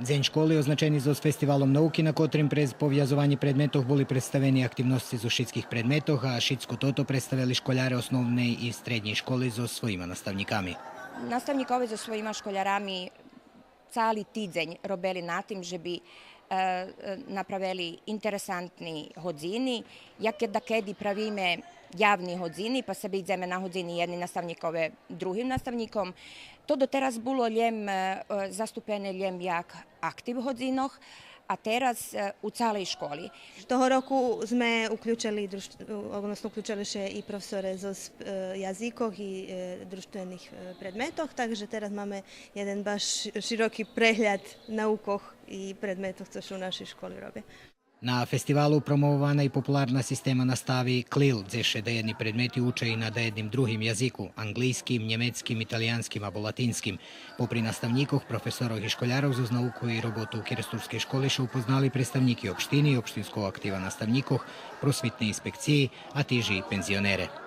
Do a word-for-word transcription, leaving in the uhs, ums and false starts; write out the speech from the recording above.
Дзень школи означени зоз фестивалом науки, на котрим през повязованє предметох були представени активносци зоз шицких предметох, а шицко тото представели школяре основней и штреднєй школи зоз своїма наставнїками. Наставнїкове зоз своїма школярами цали тидзень робели на тим же би, е, е, направели интересантни годзини. Як дакеди правиме явни годзини, па себе идземе на годзини єдни наставнїкове другим наставнїком, то дотераз було лєм, е, е, заступене лєм як актив годзинох, а тераз, е, у цалей школи. Того року зме уключели, друж-, односно уключели ше и професоре зоз, е, язикох и, е, дружтвених, е, предметох, так же тераз маме єден баш широки прегляд наукох и предметох цо ше у нашей школи робя. На фестивалу промовована и популарна система настави клил, дзе ше даєдни предмети уча и на даєдним другим язику, анґлийским, нємецким, италиянским або латинским. Попри наставнїкох, професорох и школярох зоз наукою и роботу у керестурскей школи ше упознали представнїки општини, општинского актива наставнїкох, просвитней инспекциї, а тиж и пензионере.